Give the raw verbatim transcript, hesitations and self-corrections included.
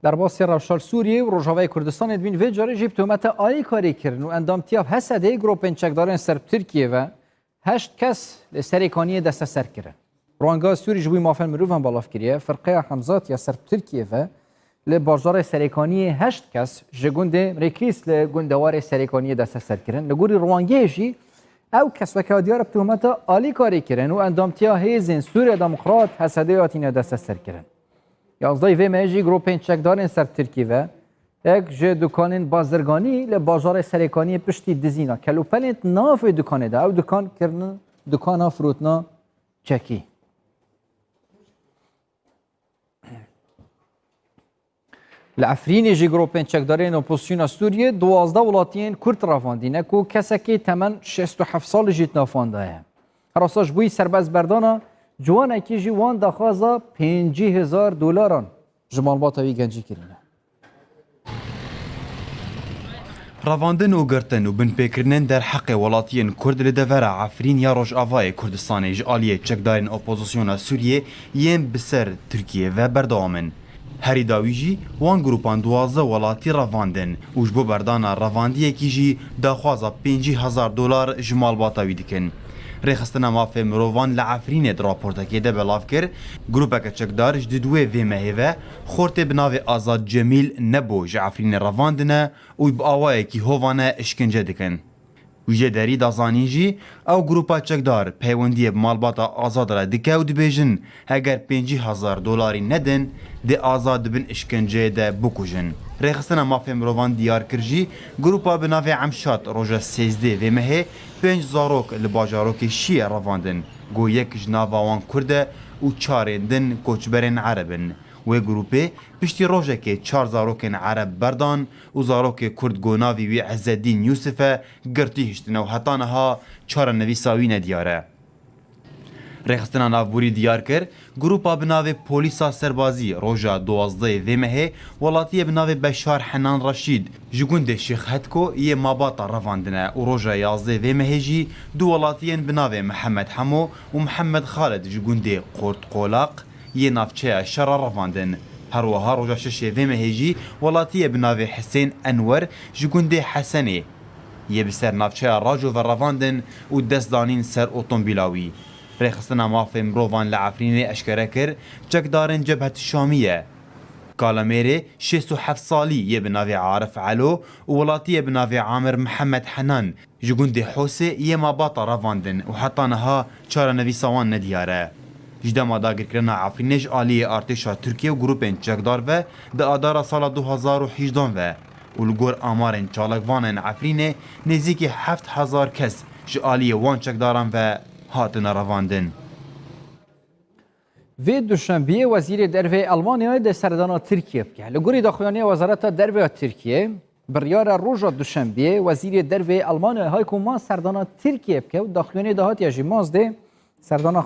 Derbasî rewşa li Sûriyê û Rojavayê Kurdistanê dibîn, vê carê jî bi tometa alîkarî kirin û endamtiya H S D'ê, grûpên çekdarên ser bi Tirkiyê ve, heşt kes li Serêkaniyê desteser kirin. Ranga Sûrî ji bo mafên mirovan belav kiriye, firqeya Hemzat ya ser bi Tirkiyê ve li bajarê Serêkaniyê heşt kes ji gundê Mirêkîs li gundewarê Serêkaniyê desteser kirin. Li gorî rewangiyê jî ew kes weke diyar bi tometa alîkarî kirin û endamtiya Hêzên Sûriya Demokrat, H S D'ê, hatine desteser kirin. Yazdehê vê mehê jî grûpên çekdarên ser Tirkî ve yek ji dukanên bazirganî li bajarê Serêkaniyê piştî dizîna kelûpelên di nav wê dukanê de, ew dukan kirine dukana firotina çekî. Li Efrînê jî grûpên çekdarên opozisyona Sûriyê duwazdeh welatiyên Kurd revandîne ku kesekî temen şêst û heft salî jî di nav wan de ye. Her wisa ji bo serbest berdana ciwanekî jî wan daxwaza pêncî hezar dolaran ji malbata wî gencî kirîne. Revandin û girtin û binpêkirinên derheqê welatiyên Kurd li devera Efrîn ya Rojavayê Kurdistanê ji aliyê çekdarên opozisyona Sûriyê yên bi ser Tirkiyê ve berdewam in. Herî dawî jî wan grûpan duwazdeh welatî revandin û ji bo berdana revandiyekî jî daxwaza pêncî hezar dolar ji malbata wî dikin. Rêxistina Mafê Mirovan li Efrînê di raportekê de belav kir, grûpeke çekdar ji di duwê vê mehê ve xortê bi navê Azad Cemîl Nebo ji Efrînê revandine û bi awayekî hovane işkence dikin. Wî jê derî da zanîn jî, ew grûpa çekdar peywendiyê bi malbata Azad re dike û dibêjin, heger pêncî hezar dolarî nedin, dê Azad di bin işkenceyê de bikujin. Rêxistina Mafê Mirovan diyar kir jî, grûpa bi navê Emşat roja sêzdeh vê mehê pênc zarok li bajarokê Şiyê revandin, ku yek ji nava wan Kurd e û çarên din koçberên Ereb in. Wê grûpê piştî rojekê çar zarokên Ereb berdan û zarokê Kurd ku navî wî Ezzedîn Yûsif e, girtî hiştine û heta niha çarenivîsa wî nediyar e. Rêxistina navborî diyar kir, grûpa bi navê Polîsa Serbazî roja duwazdehê vê mehê welatiyê bi navê Beşar Henan Reşîd ji gundê Şêx Hetko yê Mabata revandine û roja yazdehê vê mehê jî du welatiyên bi navê Mihemed Hemo û Mihemed Xalid ji gundê Qort Qolaq yê navçeya Şera revandin. Her wiha roja şeşê vê mehê jî welatiyê bi navê Hisên Enwer ji gundê Hesenê yê bi ser navçeya Raco ve revandin û dest danîn ser otomobîla wî. Rêxistina Mafê Mirovan li Efrînê eşkere kir, çekdarên Cebhet Şamî ye. Kalemêrê şêst û heft salî yê bi navê Arif Elo û welatiyê bi navê Amir Mihemed Henan ji gundê Hosê yê Mabata revandin û heta niha çarenivîsa wan nediyar e. Ji dema dagirkirina Efrînê ji aliyê artêşa Tirkiye û grûpên çekdar ve di adara sala du hezar û hejdehan ve û li gor amarên çalakvanên Efrînê nêzîkî heft hezar kes ji aliyê wan çekdaran ve hatine revandin. Vê duşembiyê Wezîrê Dervê Elmanyayê dê serdana Tirkiye bike. Li gorî daxuyaniya Wezareta Derve ya Tirkiye, biryara roja duşembiyê Wezîrê Dervê Elmanyayê Heiko Maas serdana Tirkiye bike û daxuyaniyê dahatiye jî Maas dê serdana